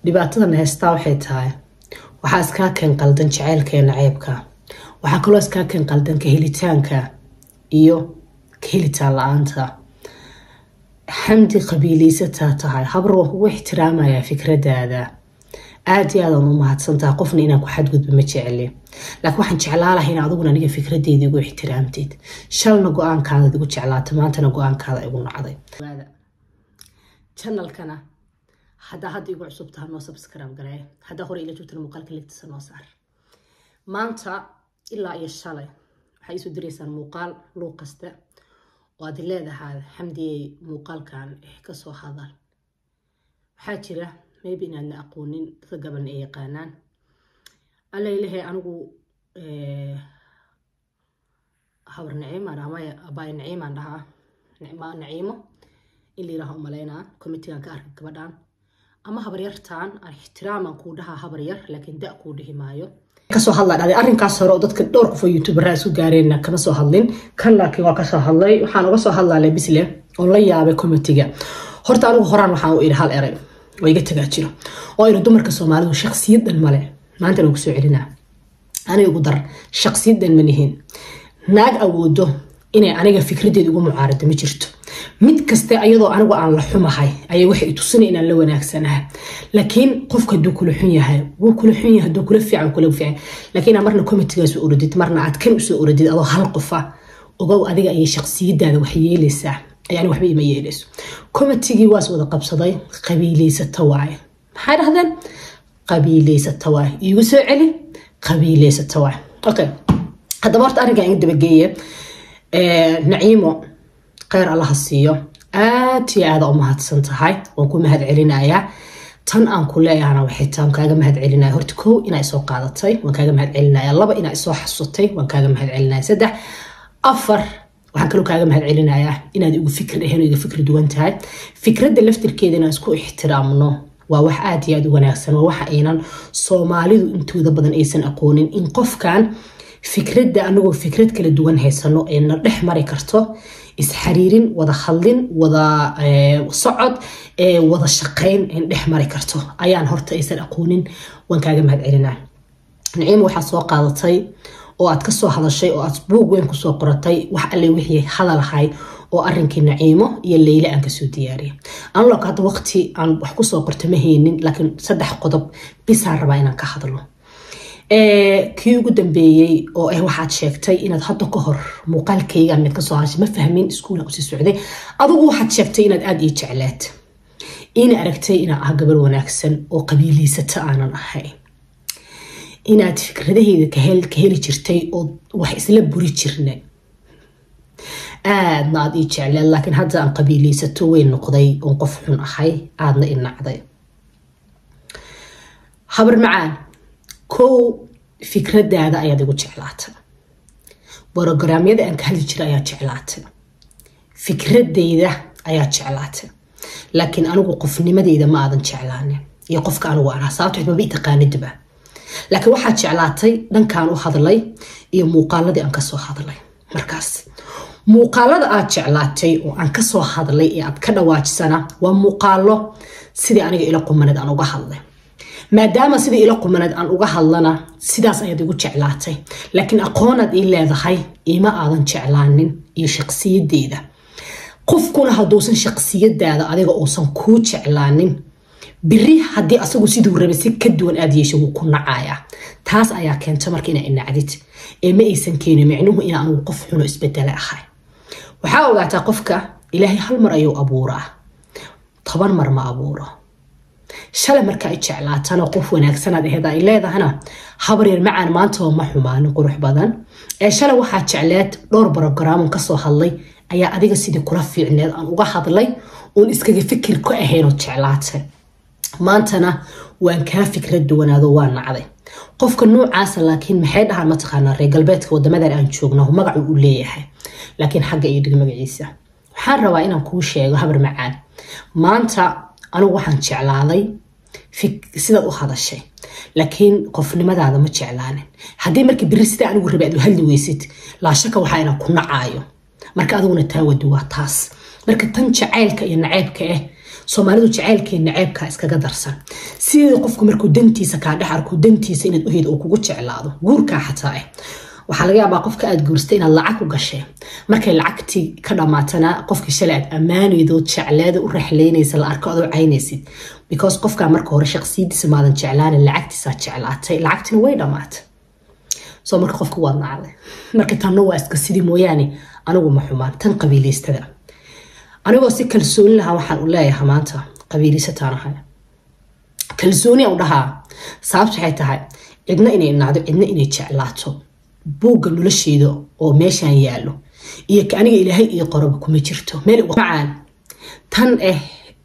Dhibaatadan haystaa waxay tahay waxaa iskaa keen qaldan jaceylka iyo naceybka. Waxaa kaloo iskaa keen qaldan ka helitaanka iyo ka helitaan la-aanta. Xamdi, qabiilaysataa tahay. Habar, waan kugu ixtiraamayaa fikradaada, aad iyo aadaan u mahadsantaha. Qofna inaan ku xadgudbo ma jecli, laakiin waxaan jeclaa lahay in adiguna aniga fikradeyda igu ixtiraamtid. Shalna go-aankaada igu jeclaata, maantana go-aankaada igu nacday. Channelkana haddaa hadda igu cusub taha, noo subscribe garee. Haddaa hore ila joogtana, muuqaalka like-tiisa noo saar. Maanta ilaa iyo shalay waxaa iisoo direysaan muuqaal luuqaste oo aad leedahay: "Xamdiyey, muuqaalkan kasoo hadal." Waxaa jira maybe inaadna aqoonin, dadka gaban ay yaqaanaan. Alla ilahay, anigu habar Naciimaan ama abaay Naciimaan dhahaa, Naciimo in la yiraha umaleynaa. Comment-igan ka arkay gabadhan ama habaryartan aan ixtiraaman kuu dhahaa habar yar, laakiin da kuu dhihi maayo. Kasoo hadla dhahday arrinkaas hore oo dadka dhowr qof oo YouTuber isu gaareenna kama soo hadlin kan, laakiin waa kasoo hadlay. Waxaan uga soo hadlaa bisle oo la yaabay comment-iga. Horta anigu horaan waxaan u idhi hal eray oo iga tagaa jiro oo idhi: dumarka Soomaalidu shakhsiyadan male. Maantana waan kusoo celinaa, aniga ugu dar, shakhsiyadan ma nihin. Naag awoodo inay aniga fikradeeda ugu mucaarado ma jirto. Mid kaste ayadoo anigu aan la xumahay ayay waxay tusinay inaan la wanaagsanahay. Laakiin qofka hadduu kula xun yahay, wuu kula xun yahay; hadduu kula fiican, kula fiican. Laakiin marna comment-igaa soo orodid, marna aad kan usoo orodid adoo hal qofa, ogow adiga ayay shakhsiyadaada wax yeelaysaa, yani waxba ima yeelayso. Comment-igii waas wada qabsaday: "Qabiilaysata waaye." Maxay dhahdeen? "Qabiilaysata waaye." Iigu soo celi: "Qabiilaysata waaye." Okay, haddaba horta arrinkan iga dabageeye. Naciimo, kheyr Allaha siiyo, aad iyo aada u mahadsan tahay, waan ku mahad celinayaa. Tan aan ku leeyahana waxay tahay kaaga mahad celinaya: horta kow, inaa isoo qaadatay waan kaaga mahad celinaya; laba, inaa isoo xasutay waan kaaga mahad celinaya; saddex, afar, waxaan kaloo kaaga mahad celinayaa inaad igu fikir ahayn oo iga fikri duwan tahay. Fikradda laftirkeeda inaan isku ixtiraamno waa wax aad iyo aad u wanaagsan. Waa waxa aynan Soomaalidu intooda badan aysan aqoonin, in qofkan fikradda anagoo fikrad kala duwan haysano ee na dhex mari karto isxariirin, wada hadlin, wada socod, wada shaqayn in dhex mari karto ayaan horta aysan aqoonin. Waan kaaga mahad celinaa. Naciima, waxaad soo qaadatay oo aad kasoo hadashay oo aad buug weyn kusoo qoratay wax alle wixii hadalahay oo arrinkii Naciimo iyo Leyle aan kasoo diyaariyay. Anloka hadda waqti aan wax kusoo qorto ma haynin, laakiin saddex qodob bisaan rabaa inaan ka hadlo. Kii ugu dambeeyey oo ah waxaad sheegtay inaad hadda ka hor muuqaalkayga mid kasoo hadashay, ma fahmin, iskuula usii socday. Adigu waxaad sheegtay inaad aada ii jecleed, ina aragtay inaan ah gabar wanaagsan oo qabiilaysata aanan ahayn, inaad fikradahayda ka heli jirtay oo wax isla buri jirnay, aadna aad ii jecleed, laakiin hadda aan qabiilaysato weyn noqday oon qof xun ahay, aadna i nacday. Habar macaan, kow, fikradaada ayaad igu jeclaatay, brograamyada aan ka hadli jiray ayaad jeclaatay, fikradayda ayaad jeclaatay, laakiin anigu qofnimadeyda ma aadan jeclaanin iyo qofka anigu aan sababto maba i taqaanidba. Laakiin waxaad jeclaatay dhankaan u hadlay iyo muuqaaladii aan kasoo hadlay. Markaas muuqaalada aad jeclaatay oo aan kasoo hadlay ee aad ka dhawaajisana waa muuqaalo sidii aniga ila qumaneed aan uga hadlay. Maadaama sidii ila qumaneed aan uga hadlana, sidaas ayaad igu jeclaatay, laakiin aqoonaad ii leedahay ima aadan jeclaanin iyo shaqsiyadeyda. Qofkuna hadduusan shaqsiyadaada adiga uusan kuu jeclaanin, biri haddii asagu siduu rabay si ka duwan aad yeesho, wuu ku nacayaa. Taas ayaa keenta marka inaa inacdid ee ma aysan keenin micnuhu ina anugu qof xuno isbedele ahay. Waxaa ogaataa qofka Ilaahay hal mar ayuu abuuraa, 10 mar ma abuuro. Shalay marka ay jeclaatana qof wanaagsanaad aheed ay leedahana, habar yar macaan, maanta ma xumaanin, qurux badan. Ee shalay waxaa jecleed dhowr brograamun kasoo hadlay ayaa adiga sidii kula fiicneed aan uga hadlay oon iskaga fikir ka ahayn oo jeclaatay. Maantana waan kaa fikrad duwanaado, waa nacday qofka noocaasa. Laakiin maxay dhahaan mataqaanaa reer galbeedka, wadamadan aan joogno magacu u leeyahay, laakiin xagga iyo dhig magaciisa. Waxaan rabaa inaan kuu sheego, habar macaan, maanta anigu waxaan jeclaaday sidaad u hadashay, laakiin qofnimadaada ma jeclaanin. Haddii marka beri sidaa anigu rabay aad u hadli weysid, laa shaka waxaa inaan ku nacaayo. Marka adiguna taa wadi waa taas. Marka tan jacaylka iyo naceybka ah Soomaalidu jacaylkeen naceebkaa iskaga darsan. Sideeda qofku markuu dantiisa kaa dhex arko, dantiisa inaad uheyd oo kugu jeclaado, guurkaa xataa waxaa laga yaabaa qofka aad guurstay inaad lacag ku gashay, markay lacagtii ka dhamaatana qofkii shalay aad ammaanaydo, jecleeda, u raxleynaysa la arko adoo caynaysid, because qofkaa marka hore shaqsiyadiisa maadan jeclaanin, lacagtiisaa jeclaatay, lacagtina way dhamaatay. Soo marka qofka waad nacday. Marka tanna waa iska sidii mooyaane, anigu ma xumaan. Tan qabiilaystada, anigoo si kalsooni lahaa waxaan u leeyahay maanta qabiilaysataan ahay, kalsooni u dhahaa. Sababta waxay tahay cidna inay nacdo, cidna inay jeclaato, buugga nolosheeda oo meeshaan yaallo iyo aniga Ilaahay iyo qoroba kuma jirto meel macaan. Tan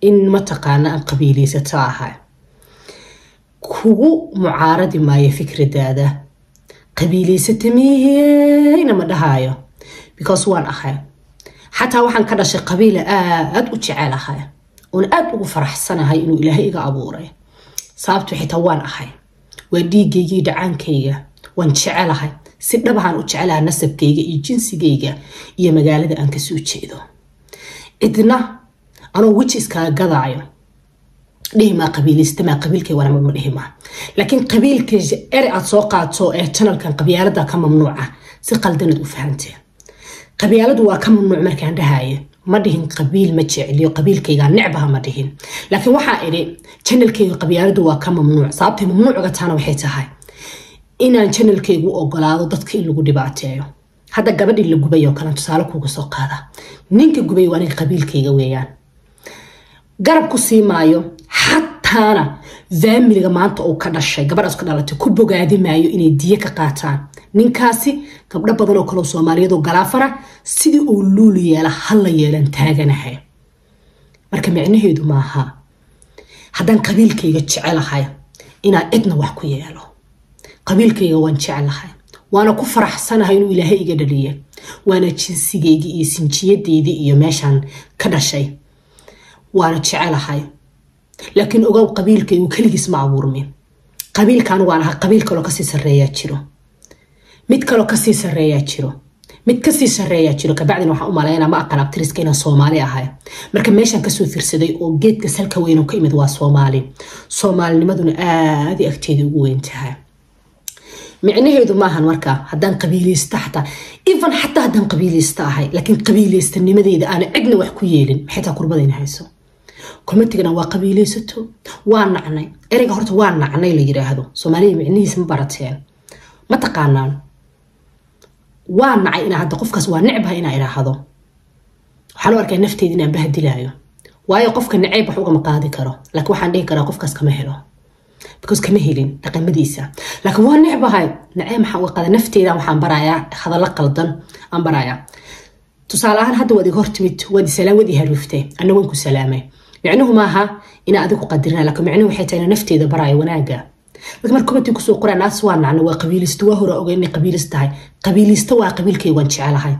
in mataqaana aan qabiilaysato ahay, kugu mucaaradi maayo fikradaada. Qabiilaysata miheyna ma dhahaayo, because waan ahay. Xataa waxaan ka dhashay qabiila aad u jecelahay oon aad ugu faraxsanahay inuu Ilaahay iga abuuray. Sababtu xitaa waan ahay, waa dhiigayga iyo dhacaankayga, waan jecelahay, si dhabahaan u jecelaha nasabkayga iyo jinsigayga iyo magaalada aan kasoo jeedo. Cidna anoo weji iskaga gadaayo dhihimaa qabiilista maa qabiilkay wana ma dhihimaa, laakiin qabiilka ere aad soo qaato ee channelkan qabyaalada ka mamnuuca, si qaldanaad u fahanteen. Qabyaaladu waa ka mamnuuc markaan dhahaye, ma dhihin qabiil ma jecliyo, qabiilkayga necbaha ma dhihin, laakiin waxaa idhi channelkayga qabyaaladu waa ka mamnuuc. Sababtay mamnuucga taana waxay tahay inaan channelkaygu ogolaado dadka in lagu dhibaateeyo. Hadda gabadhii la gubay oo kale tusaale kuuga soo qaada, ninka gubay waa aniga qabiilkayga weeyaan, garab ku sii maayo. Xataana faamiliga maanta uu ka dhashay gabadhaas ka dhalatay ku bogaadi maayo inay diyo ka qaataan ninkaasi. Gabdho badan oo kaleo Soomaaliyadoo galaafana sidii uu luulu yeela hala yeelan taaganahay. Marka micnaheedu maaha haddaan qabiilkayga jecelahay inaan cidna wax ku yeelo. Qabiilkayga waan jeclahay, waana ku faraxsanahay inuu Ilaahay iga dhaliye, waana jinsigayga iyo sinjiyadayda iyo meeshaan ka dhashay, waana jecelahay. Laakiin ogow, qabiilkaygu keligiis ma abuurmin. Qabiilkan waan ahaa, qabiil kaloo kasii sareeyaa jiro, mid kaloo kasii sareeyaa jiro, mid kasii sareeyaa jiro. Kabacdina waxaan u malaynaa, ma aqaan abtiriska, inaan Soomaali ahay. Marka meeshaan kasoo fiirsaday oo geedka salka weyn oo ka imid waa Soomaali. Soomaalinimaduna aada agteeda ugu weyn tahay. Micnaheedu maahan marka haddaan qabiilaysta, xataa even xataa haddaan qabiilaysta ahay, laakiin qabiilaystanimadeeda aana cidna wax ku yeelin. Maxay taa kurbadayna hayso? Commentigana waa qabiilaysato, waa nacnay. Ereyga horta waa nacnay la yiraahdo, Soomaalida micnihiisa ma barateen? Ma taqaanaan? Waa nacay inaa hadda qofkaas waa necbaha inaa idhaahdo, waxaan u arkaa nafteyda inaan bahdilaayo, waayo qofka naceyb wax ugama qaadi karo. Laakiin waxaan dhihi karaa qofkaas kama helo, because kama helin dhaqamadiisa. Laakiin waa necbahay, naceyb maxaan uga qaada nafteyda? Waxaan barayaa hadallo qaldan aan barayaa. Tusaale ahaan, hadda waad iga hortimid, waad isalaam, waad i haruuftay, anna waan ku salaamay. Micnuhu maaha inaa adigu qadirina, laakiin micnuhu waxay tahay inaa nafteeda baraayo wanaaga. Dadka marka commenti kusoo qoraan naas waa nacna, waa qabiilisto, waa hore ogay inay qabiilist tahay. Qabiilista waa qabiilkay, waan jecelahay.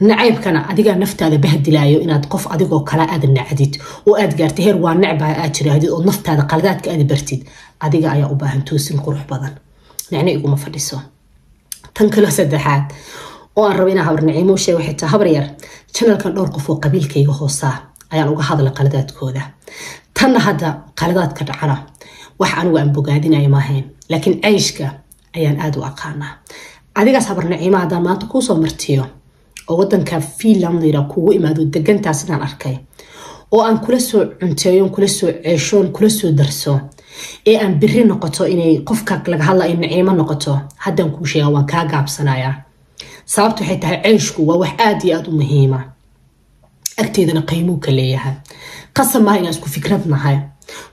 Nacaybkana adigaa naftaada bahdilaayo, inaad qof adigoo kale aad nacdid oo aad gaartay heer waa necbaha aad jiraahdid oo naftaada qaladaadka aad bartid, adiga ayaa u baahan toosin qurux badan. Nicno iguma fadhiso. Tan kaloo saddexaad oo aan rabo inaan Habar Naciimo u sheego waxay tahay, habar yar, channelkan dhowr qof oo qabiilkayga hoosaa ayaan uga hadlay qaladaadkooda. Tanna hadda qaladaadka dhacana wax anigu aan bogaadinayo maahayn, laakiin cayshka ayaan aada u aqaanaa. Adigaas Habar Naciimo haddaan maanta kuusoo martiyo oo wadanka Finland layidhaa kugu imaado, degantaas inaan arkay oo aan kula soo cunteeyo, kula soo ceeshoon, kula soo darso, ee aan biri noqoto inay qofka laga hadla ay Naciimo noqoto, haddaan kuu sheega waan kaa gaabsanayaa. Sababtu waxay tahay ceyshku waa wax aada iyo aada u muhiima, agteedana qiimuu ka leeyahay. Qasab maaha inaan isku fikrad nahay.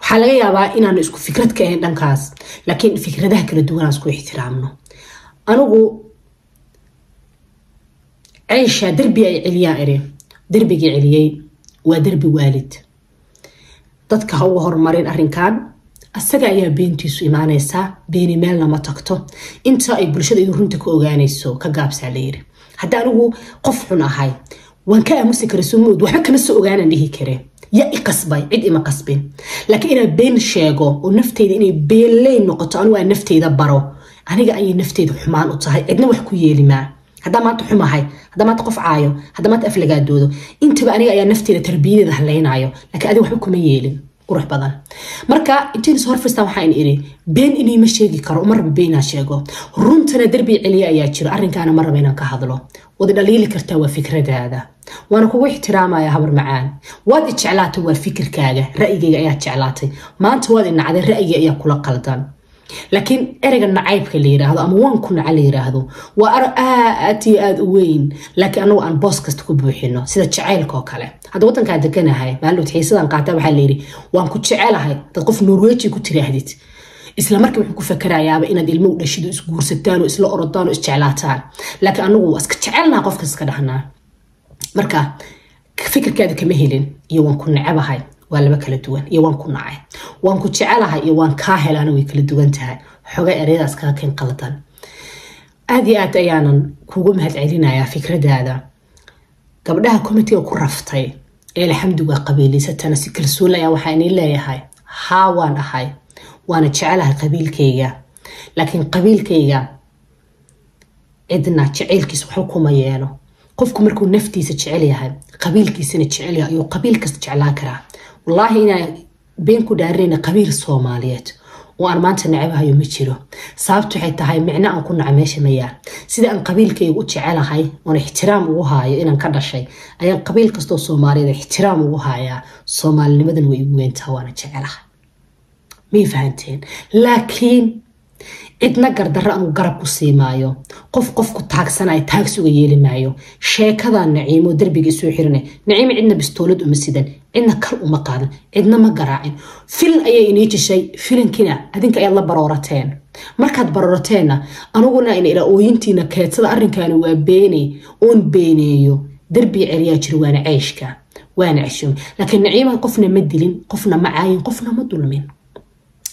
Waxaa laga yaabaa inaanu isku fikrad ka ahayn dhankaas, laakiin fikradaha kala duwan aan isku ixtiraamno. Anigu ceysha derbi ay celiyaan iri, derbigii celiyey waa derbi waalid. Dadka ha uga horumarin arrinkan, asaga ayaa beentiisu imaanaysaa. Beeni meelna ma tagto inta ay bulshada idu runta ka ogaanayso, ka gaabsaa layiri. Hadda anigu qof xun ahay, waan ka aamusi kara, soo mood waxba kama soo ogaanan dhihi kare. Ya i qasbay? Cid ima qasbin. Laakiin inaan been sheego oo nafteyda inay beenley noqoto, anigu aan nafteyda baro, aniga ayay nafteyda xumaan u tahay, cidna wax ku yeelimaa. Haddaan maanta xumahay, haddaan maanta qof caayo, haddaan maanta af lagaadoodo, intaba aniga ayaa nafteeda tarbiyadeeda haleynaayo, laakiin adiga waxba kuma yeelin. Qurux badan. Marka intayn is horfistaan waxaan iri been inayma sheegi karo, uma raba been inaan sheego, runtana derbi celiya ayaa jiro. Arrinkaana ma raba inaan ka hadlo. Waad dhaliili kartaa, waa fikradaada, waana kugu ixtiraamaya habar macaan. Waad i jeclaatay, waa fikirkaaga, ra'yigayga ayaa jeclaatay. Maanta waad i nacday, ra'yiga ayaa kula qaldan. Laakiin ereyga nacaybka la yiraahdo ama waan ku naca la yiraahdo waa aro aad iyo aad u weyn, laakiin anagu aan boos kasta ku buuxino sida jacaylka oo kale. Hadda waddankaa deganahay, maalin xiisadan qaata waxaa layidhi waan ku jecelahay. Dad qof Norweji ku tiraahdid, isla markii wuxuu ku fakerayaaba inaad ilmo u dhashid oo isguursataan oo isla orodaan oo isjeclaataan. Laakiin anagu waa iska jecelnaha qofka iska dhahnaa. Marka fikirkaada kama helin iyo waan ku necebahay waa laba kala duwan, iyo waan ku nacay. Waan ku jecelahay iyo waan kaa helaana way kala duwan tahay. Xoga ereyadaas kaga keen qaldan. Aad iyo aad ayaanan kugu mahad celinayaa fikradaada. Gabdhaha committeega ku raftay ee alxamduga qabiilaysatana si kalsoon ayaa waxaa inii leeyahay, haa, waan ahay, waana jecelahay qabiilkayga, laakiin qabiilkayga cidna jacaylkiisa waxba kuma yeelo. Qofku markuu naftiisa jecel yahay, qabiilkiisana jecel yahay, ayuu qabiil kasta jeclaan karaa. Wallaahi inaan been ku dhaarinayna, qabiil Soomaaliyeed oo aan maanta necabahayo ma jiro. Sababtu waxay tahay micno aan ku naca meesha ma yaal. Sida aan qabiilkayga u jecelahay oon ixtiraam ugu haayo inaan ka dhashay, ayaan qabiil kastoo Soomaaliyeed ixtiraam ugu haayaa. Soomaalinimadan way igu weyntaa, waana jecelahay. May fahanteen? Laakiin cidna gardarro anuu garab ku sii maayo. Qof qofku taagsanaya taagsi uga yeeli maayo. Sheekadaa Naciimo derbiga isoo xirina, Naciimo cidna bistoolad uma sidan, cidna kal uma qaadan, cidna ma garaacin. Filin ayay inii jishay, filinkiina adinka ayaad la baroorateen. Markaad baroorateenna aniguna ina ila ooyintiina keedsada. Arrinkaani waa beene oon beeneeyo. Derbi celiyaa jiro, waana ceyshka, waana ceshoom. Laakiin Naciima qofna ma dilin, qofna ma caayin, qofna ma dulmin,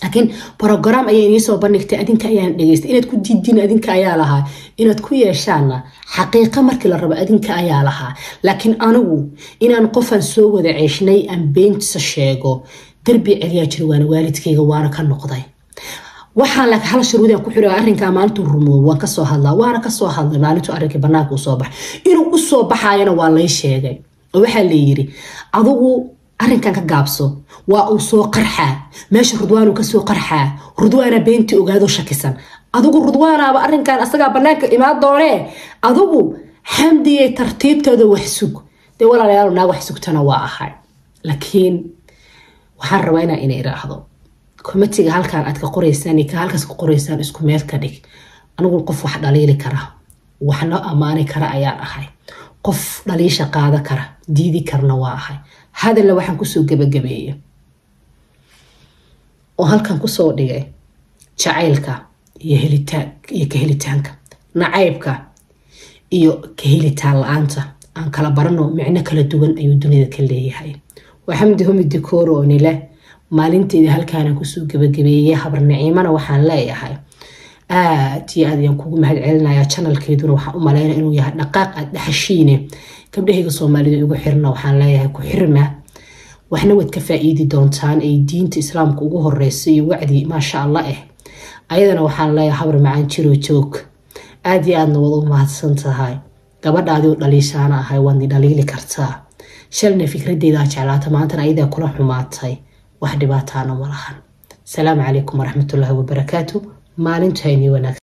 laakiin program ayay inii soo bandhigtay, adinka ayaan dhegeystay. Inaad ku diidiin adinka ayaa lahaa, inaad ku yeeshaanna xaqiiqa markii la rabo adinka ayaa lahaa. Laakiin anigu inaan qofaan soo wada ceeshnay aan beentisa sheego, derbi celiyaa jira, waana waalidkayga, waana ka noqday. Waxaan laakiin hal shuruudaan ku xiray: arrinkaa maalintuu rumoobo waan kasoo hadlaa, waana kasoo hadlay. Maalintuu arrinkii banaanka usoo baxay, inuu usoo baxaayana waa lay sheegay oo waxaa layiri adigu arrinkan ka gaabso, waa uu soo qarxaa meesha Rudwaanuu kasoo qarxaa, Rudwaana beentii ogaado shakisan. Adigu Rudwaanaaba arrinkan asagaa banaanka imaan doonee, adigu Xamdiyay tartiibtooda wax sug. Dee walaalayaal, naag wax sugtana waa ahay. Laakiin waxaan rabaa inaa ina iraahdo commentiga halkaan aad ka qoraysaan iyo ka halkaas ka qoraysaan isku meel ka dhig. Anigu qof wax dhaliili kara, waxna ammaani kara ayaan ahay. Qof dhaliisha qaada kara, diidi karna waa ahay. Hadalla waxaan kusoo gebagabeeyey oo halkan kusoo dhigay jacaylka iyo helitaan iyo ka helitaanka, nacaybka iyo ka helitaan la-aanta aan kala barano, micno kala duwan ayuu dunida ka leeyahay. Waa Xamdi Homi Dikooro oo nile maalinteeda halkaana kusoo gebagabeeyey. Habar Naciimana waxaan leeyahay aad iyo aad ayaan kugu mahad celinayaa. Channelkeeduna waxaan u malaynaya inuu yahay dhaqaaq aad dhaxashiine. Gabdhahayga Soomaalida igu xirna waxaan leeyahay ku xirma, waxna waad ka faa'iidi doontaan ay diinta Islaamka ugu horeysa iyo wacdi maasha Allah ayadana waxaan leeyahay habar macaan, jiro joog, aad iyo aadna waad u mahadsan tahay. Gabadhaadi oo dhaliishaana ahay, waad i dhaliili kartaa. Shalna fikradeydaa jeclaata, maantana ayadaa kula xumaatay, wax dhibaataana ma lahan. Salaamu calaykum waraxmatullaahi wabarakaatu. Maalintu haynii wanaagsan.